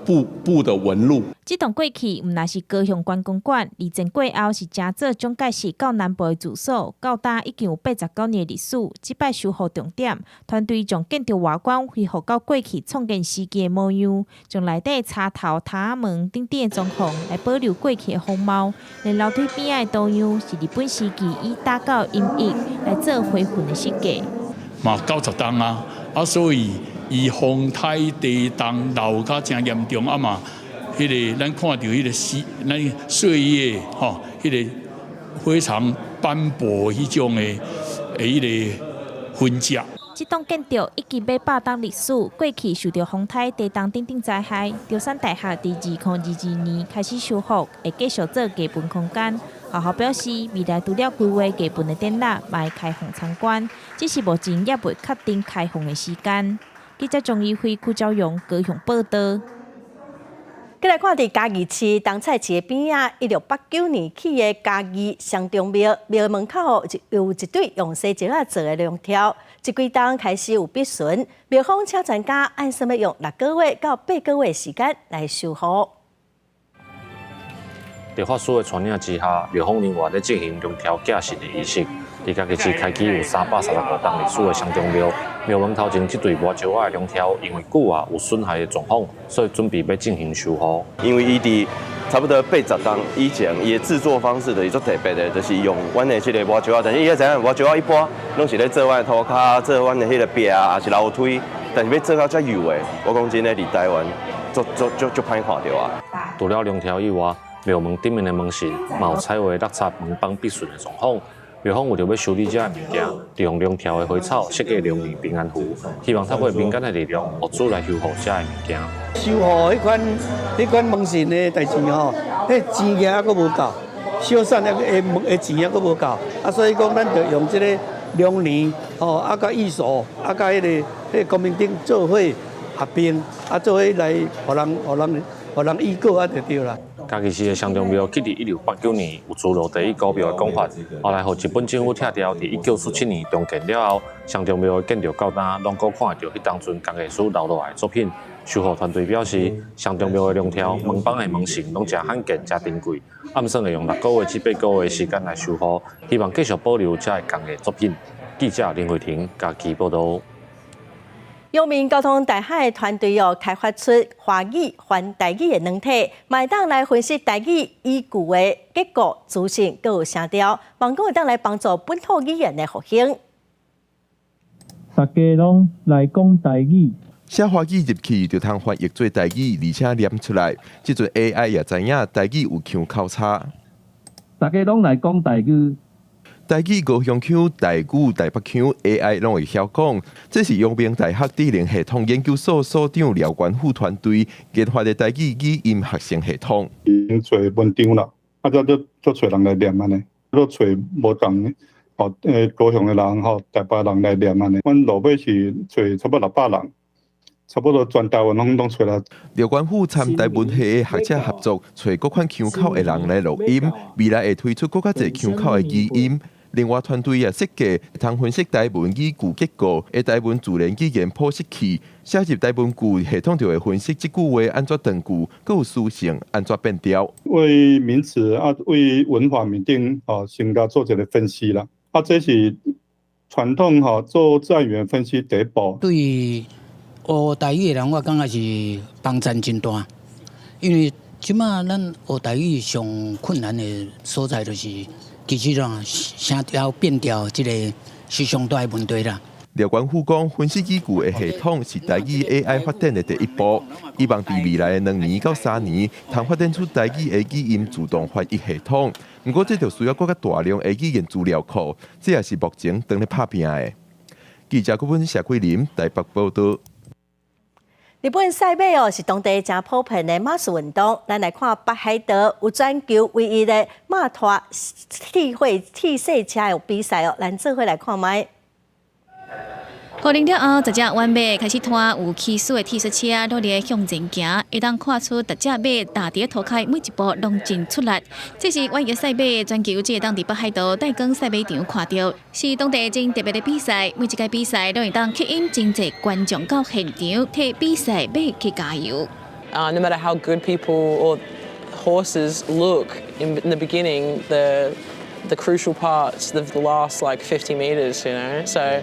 布的紋路。這棟過去毋但是高雄觀光館，二戰過後是誠做蔣介石到南部的住所，到今已經有89年的歷史。這擺修復重點，團隊將建築外觀恢復到過去創建時期的模樣，將內底插頭、窗仔門等等的裝潢來保留過去的風貌。連樓梯邊仔的圖樣是日本時期以打狗音譯來做花紋的設計。嘛90冬啊，啊所以伊風颱地動老甲誠嚴重啊嘛，彼個咱看著彼個歲，咱歲月吼，彼個非常斑駁彼種的彼個痕跡。這棟建築已經欲100冬歷史，過去受著風颱、地動等等災害，中山大學佇2022年開始修復，會繼續做藝文空間。學校表示，未來除了規劃藝文的展覽，嘛會開放參觀，只是目前猶未確定開放的時間。記者鍾怡輝、邱昭榮高雄報導。繼來看佇嘉義市冬菜市的邊仔，1689年起的嘉義雙忠廟廟門口有一對用西石仔做的龍柱，這幾冬開始有筆損，廟方請專家按算欲用6個月到8個月時間來修復。佇法師的帶領之下，廟方人員咧進行龍柱寄神的儀式。佇嘉義市開基有335冬歷史的雙忠廟，廟門頭前這對磨石仔的龍柱，因為久啊有損害的狀況，所以準備欲進行修復。因為伊佇差不多80冬以前，伊的製作方式就是足特別的，就是用阮的這个磨石仔。但是伊愛知影，磨石仔一般攏是咧做阮的塗跤，做阮的彼个壁，抑是樓梯。但是欲做到遮幼的，我講真的，佇台灣足足足足歹看著啊。除了龍柱以外，廟門頂面的門神嘛有彩畫落漆門枋筆損的狀況。廟方為著欲修理這个物件，利用龍柱的花草設計龍年平安符，希望透過民間的力量，募資來修復這个物件。修復彼款門神的代誌吼，彼錢額猶閣無夠，修繕的的的錢猶閣無夠，啊，所以講咱就用這个龍年吼，啊，佮義守，啊，佮彼个光明頂做伙合併，啊，做伙來予人預告啊，就對啦。嘉義市的雙忠廟，起佇1689年有資料第一古廟的講法，後來予日本政府拆掉。佇1947年重建了後，雙忠廟的建築到今攏閣看會著彼當陣工藝師留落來的作品。修復團隊表示，雙忠廟的龍柱、門枋的門神攏誠罕見、誠珍貴，按算會用6個月至8個月的時間來修復，希望繼續保留這个工藝作品。記者林慧婷嘉義報導。陽明交通大學團隊哦，開發出華語翻台語的軟體，嘛會當來分析台語語句的結構、詞性，閣有聲調，望講會當來幫助本土語言的復興。大家攏來講台語，寫華語入去就通翻譯做台語，而且念出來。這陣 AI 也知影台語有腔口差。大家攏來講台語。台語高雄腔、台語台北腔，AI 攏會曉講。這是陽明大學智能系統研究所所長廖元富團隊研發的台語語音合成系統。已經揣文章啦，啊，才閣揣人來念按呢，閣揣無仝吼，高雄的人吼，台北人來念按呢。阮落尾是揣差不多600人，差不多全台灣攏揣來。廖元富參台文系的學者合作，揣各款腔口的人來錄音，未來會推出閣較濟腔口的語音。另外，團隊也設計通分析台文語句結構的台文自然語言剖析器，寫入台文句，系統就會分析這句話按怎斷句，閣有詞性按怎變調。對名詞啊，對文法面頂吼，先共做一个分析啦。啊，這是傳統吼做自然語言分析第一步。對學台語的人，我感覺是幫助真大，因為這馬咱學台語上困難的所在就是。其實啦，聲調變調，這個是上大的問題啦。廖元富講，分析語句的系統是台語 AI 發展的第一步，希望佇未來的2年到3年，通發展出台語的語音自動翻譯系統。毋過，這就需要閣較大量的語言資料庫，這也是目前正咧拍拚的。記者郭本謝桂林台北報導。日本賽馬哦，是當地誠普遍的馬術運動。咱來看北海道有全球唯一的馬拖鐵貨鐵賽車的比賽哦，咱做伙來看覓。五零了後，十隻遠馬開始拖有騎師的鐵索車，努力向前行，會當看出逐隻馬踏佇塗跤每一步攏真出力。這是越野賽馬全球只會當佇北海道帶崗賽馬場看著，是當地真特別的比賽。每一屆比賽攏會當吸引真濟觀眾到現場，替比賽馬去加油。 No matter how good people or horses look in the beginning, the crucial parts, the last like 50 meters. So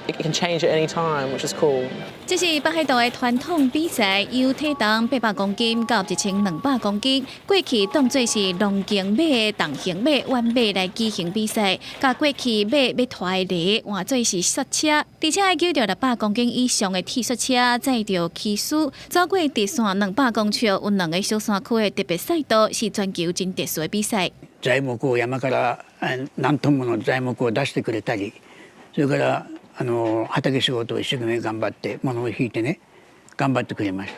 it can change at any time, which is cool. 這是北海道的傳統比賽，由體重800公斤到1200公斤，過去當做是農耕馬的重型馬、遠馬來舉行比賽，共過去馬欲拖的犁換做是雪車，而且愛揪著600公斤以上的鐵索車載著騎師，走過直線200公尺有兩个小山區的特別賽道，是全球真特殊的比賽。材木を山から何トンもの材木を出してくれたり、それから畑仕事を一生懸命頑張って物を挽いてね、頑張ってくれました。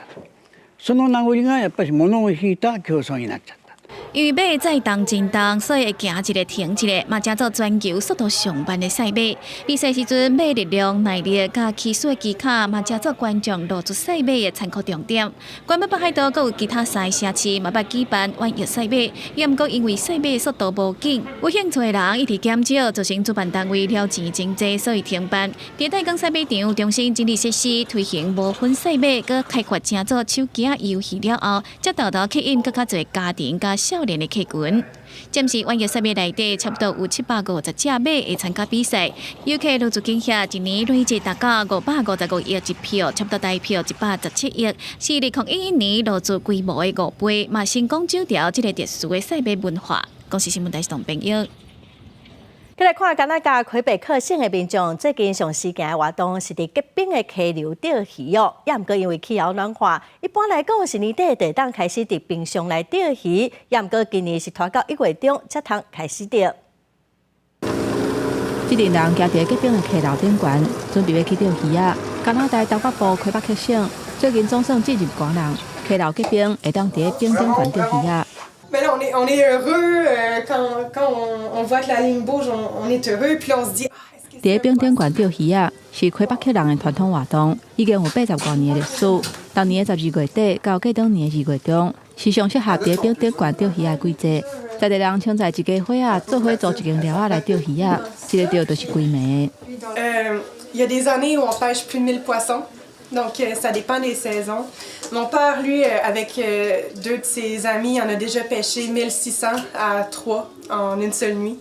その名残がやっぱり物を挽いた競争になっちゃった。因為馬載重真重，所以會行一个停一个，嘛成做全球速度上慢的賽馬。比賽時陣，馬力量、耐力佮騎師的技巧，嘛成做觀眾落注賽馬的參考重點。原本北海道閣有其他三个城市嘛捌舉辦越野賽馬，也毋過因為賽馬速度無緊，有興趣的人一直減少，造成主辦單位了錢真濟，所以停辦。佇帶崗賽馬場重新整理設施，推行無痕賽馬，閣開發成做手機遊戲了後，才沓沓吸引閣較濟家庭佮少年的客群。暫時越野賽馬內底差不多有750隻馬會參加比賽，遊客陸續驚嚇，一年累計達到555億一票，差不多台票117億，是2011年落注規模的5倍，嘛成功走牢這个特殊的賽馬文化。公視新聞台是董朋友。繼來看加拿大魁北克省的民眾最近上時行的活動是佇結冰的溪流釣魚哦。也毋過因為氣候暖化，一般來講是年底就會當開始佇冰上來釣魚，也毋過今年是拖到1月中才通開始釣。這陣人行佇結冰的溪流頂懸，準備欲去釣魚仔。加拿大東北部魁北克省最近總算進入寒人，溪流結冰會當佇冰頂懸釣魚仔。 Mais là, on est heureux quand on voit que la ligne bouge, on est heureux. Puis là, on se dit, 佇冰頂懸釣魚仔是魁北克人的傳統活動，已經有80外年的歷史。逐年的12月底到過當年的2月中，是上適合佇冰頂懸釣魚仔的季節。在地人穿在一家伙仔，做伙組一間寮仔來釣魚仔，一个釣就是規暝。 Il y a des années où on pêche plus de 1000 poissons. Donc, ça dépend des saisons. Mon père, lui, avec deux de ses amis, en a déjà pêché 1600 à trois en une seule nuit.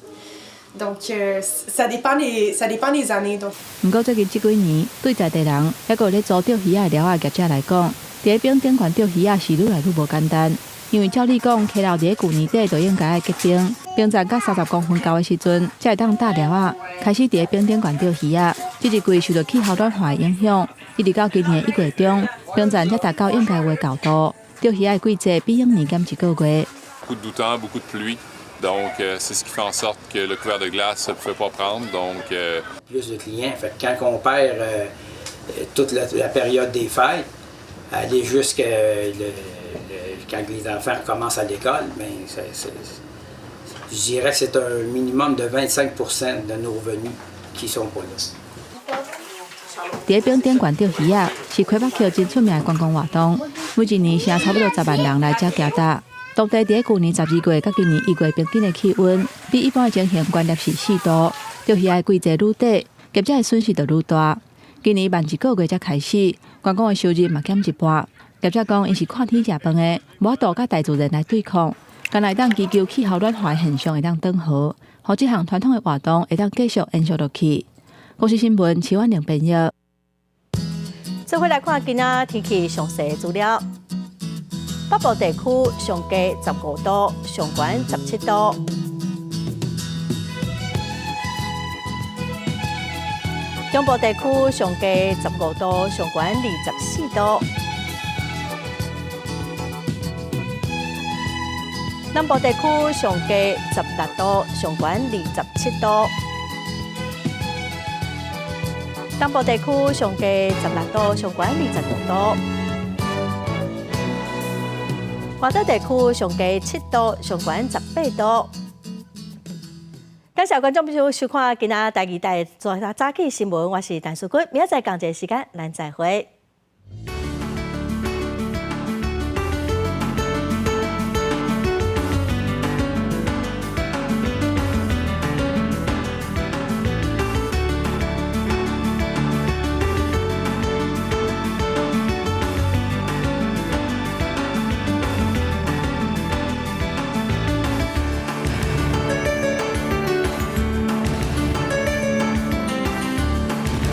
Donc, ça dépend des années. Donc. 毋過最近這幾年，對在地人抑閣有咧租釣魚仔的寮仔業者來講，佇冰頂懸釣魚仔是愈來愈無簡單。因為照理講，溪流佇咧舊年底就應該愛結冰，冰層到30公分厚的時陣，才會當搭寮仔，開始佇咧冰頂懸釣魚仔。這一季受著氣候暖化的影響，一直到今年1月中，冰層才達到應該有的厚度。釣魚仔的季節比往年減一個月。 Beaucoup de doux beaucoup de pluie. Donc, c'est ce qui fait en sorte que le couvert de glace ne pouvait pas prendre. Donc, Plus de clients. Fait que quand on perd toute la période des fêtes, aller jusqu'à quand les enfants recommencent à l'école, bien, je dirais que c'est un minimum de 25 de nos revenus qui sont pas là. 佇冰頂懸釣魚仔是魁北克真出名的觀光活動，每一年成差不多10萬人來遮行踏。當地佇咧舊年12月佮今年1月平均的氣溫，比一般的情形懸攝氏4度。釣魚仔的季節愈短，業者的損失就愈大。今年慢一個月才開始，觀光的收入嘛減一半。業者講，𪜶是看天食飯的，無法度佮大自然來對抗，干焦會當祈求氣候暖化的現象會當轉好，予這項傳統的活動會當繼續延續落去。公視新聞，徐婉玲編譯。做伙來看今仔天氣詳細資料。北部地區上低15度，上懸17度。中部地區上低15度，上懸24度。南部地區上低16度，上懸27度。東部地區上低16度，上懸25度。外島地區上低7度，上懸18度。感謝觀眾朋友收看今仔台二台早起新聞，我是陳淑君，明仔載仝一个時間，咱再會。